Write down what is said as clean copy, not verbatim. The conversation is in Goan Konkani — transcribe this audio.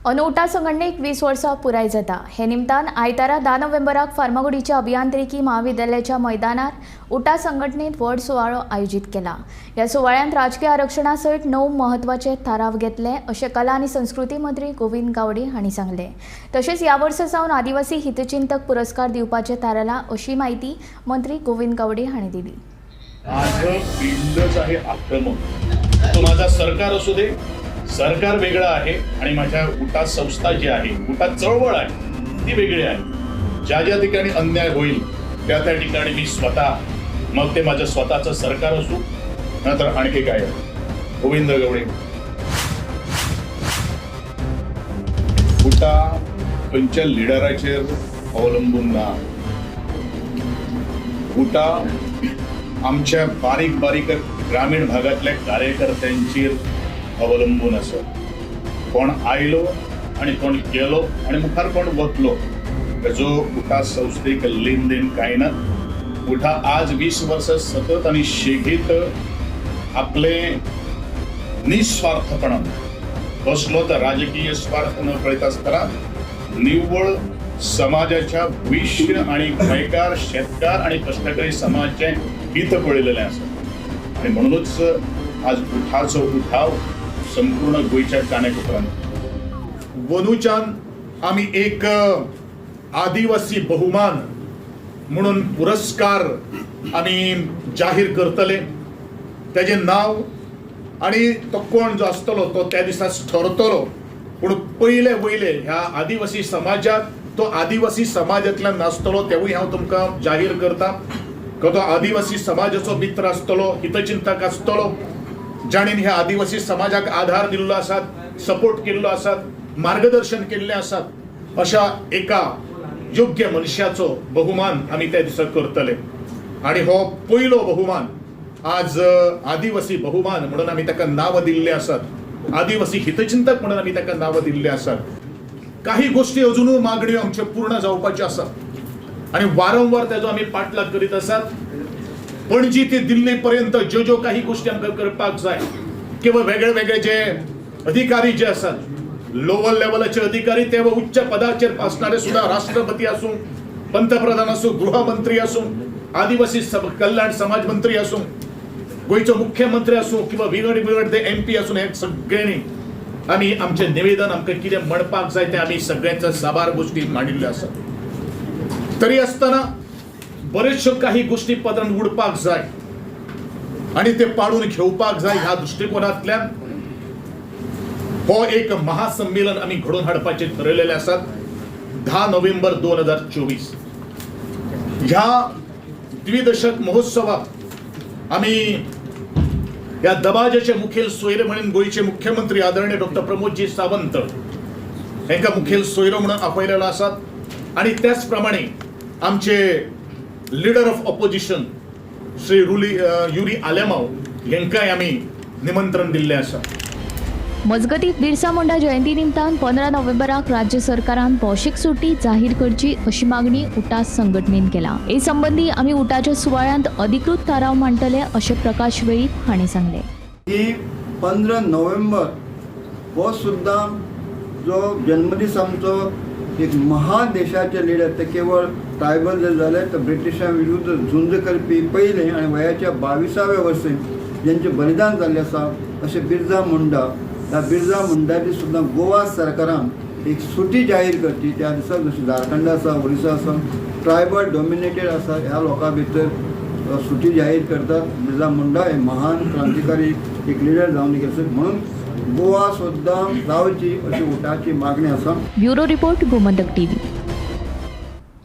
अंदू संघटनेक 20 वर्सां पुराय जाता. हे निमतान आयतारा 10 नोव्हेंबराक फार्मागुडीच्या अभियांत्रिकी महाविद्यालयाच्या मैदानार उटा संघटनेत व्हड सुवाळो आयोजीत केला. ह्या सुवाळ्यांत राजकीय आरक्षणा सयत 9 म्हत्वाचे थाराव घेतले अशें कला आनी संस्कृती मंत्री गोविंद गावडे हांणी सांगलें. तशेंच ह्या वर्सा सावन आदिवासी हितचिंतक पुरस्कार दिवपाचें थारायलां अशी म्हायती मंत्री गोविंद गावडे हांणी दिली. माझं पिंडच आहे आक्रमक. तो माझा सरकार असू दे, सरकार वेगळं आहे आणि माझ्या उटा संस्था जी आहे, उटा चळवळ आहे, ती वेगळी आहे. ज्या ज्या ठिकाणी अन्याय होईल त्या त्या ठिकाणी मी स्वतः, मग ते माझं स्वतःचं सरकार असू नंतर आणखी काय आहे. गोविंद गावडे, उटा खंयच्या लिडराचेर अवलंबून ना. उटा आमच्या बारीक बारीक ग्रामीण भागातल्या कार्यकर्त्यांचेर अवलंबून आसा. कोण आयलो आनी कोण गेलो आनी मुखार कोण वतलो हेजो उटा संस्थेक लेन देन कांय ना. उटा आज 20 वर्सां सतत आनी शेगीत आपले निस्वार्थपणान, कसलो तर राजकीय स्वार्थ न पळयता आसतना, निव्वळ समाजाच्या भविश्य आणि गोंयकार शेतकार आणि कश्टकरी समाजाचें हित पळयलेलें आसा. आणि म्हणूनच आज उठाचो उठाव संपूर्ण गोंयच्या कानाकोपऱ्यान. वनूच्यान आमी एक आदिवासी बहुमान म्हणून पुरस्कार आमी जाहीर करतले. तेजें नांव आनी तो कोण जो आसतलो तो त्या दिसा ठरतलो. पूण पयले वयले ह्या आदिवासी समाजाक तो आदिवासी समाजांतल्यान नासतलो तेवूय हांव तुमकां जाहीर करता. तो आदिवासी समाजाचो मित्र आसतलो, हितचिंतक आसतलो, जाणीन ह्या आदिवासी समाजाक आधार दिल्लो आसात, सपोर्ट केल्लो आसात, मार्गदर्शन केल्लें आसात, अशा एका योग्य मनशाचो बहुमान आमी त्या दिसा करतले. आनी हो पयलो बहुमान आज आदिवासी बहुमान म्हणून आमी ताका नांव दिल्लें आसात, आदिवासी हितचिंतक म्हणून आमी ताका नांव दिल्लें आसात. काही गोष्टी अजुनूय मागण्यो आमच्यो पूर्ण जावपाच्यो आसात आनी वारंवार तेजो आमी पाठलाग करीत आसात. पणजी ते दिल्ली पर्यंत ज्यो ज्यो काही गोष्टी आमकां करपाक जाय किंवा वेगळे वेगळे जे अधिकारी जे आसात, लोवर लेवलाचे अधिकारी ते व उच्च पदाचेर आसणारे सुद्धा, राष्ट्रपती आसूं, पंतप्रधान आसूं, गृहमंत्री आसूं, आदिवासी कल्याण समाज मंत्री आसूं, गोंयचो मुख्यमंत्री आसूं किंवा विंगड विंगड ते एमपी आसूं, हे सगळ्यांनी आमी आमचें निवेदन, आमकां कितें म्हणपाक जाय तें आमी सगळ्यांच्या साबार गोष्टी मांडिल्ल्यो आसात. तरी आसतना बऱ्योचश्यो काही गोष्टी पदरान उडपाक जाय आनी ते पाडून घेवपाक जाय. ह्या दृश्टिकोनांतल्यान हो एक महासंमेलन आमी घडोवन हाडपाचें ठरयलेलें आसात. 10 नोव्हेंबर 2024 ह्या द्विदशक महोत्सवाक आमी ह्या दबाज्याचे मुखेल सोयरे म्हणून गोंयचे मुख्यमंत्री आदरणीय डॉक्टर प्रमोदजी सावंत हांकां मुखेल सोयरो म्हणून आपयलेलो आसात. आनी त्याच प्रमाणे आमचे leader of opposition Shri Yuri Alemao हांकांय आमी निमंत्रण दिल्लें आसा. मजगतीं, बिरसा मुंडा जयंती निमतान 15 नोव्हेंबराक राज्य सरकारान भौशीक सुटी जाहीर करची अशी मागणी उटा संघटनेन केला. हे संबंदी आमी उटाच्या सुवाळ्यांत अधिकृत थाराव मांडटले अशें प्रकाश वेळीप हांणी सांगलें. की 15 नोव्हेंबर हो सुद्दां जो जन्मदीस आमचो एक महान देशाचे लिडर, ते केवळ ट्रायबल जर जाले तर ब्रिटिशां विरुद्ध झुंज करपी पयले आनी वयाच्या 22व्या वर्सी जेंचें बलिदान जाल्लें आसा अशें बिरजा मुंडा. ह्या बिरजा मुंडाची सुद्दां गोवा सरकारान एक सुटी जाहीर करची त्या दिसा. जशी झारखंड आसा, ओरिसा आसा, ट्रायबल डॉमिनेटेड आसा, ह्या लोकां भितर सुटी जाहीर करतात. बिरजा मुंडा हे महान क्रांतिकारी एक लिडर जावन गेले, म्हणून गोवा सुद्दां जावची अशी उटाची मागणी आसा. Bureau report, Gomantak TV.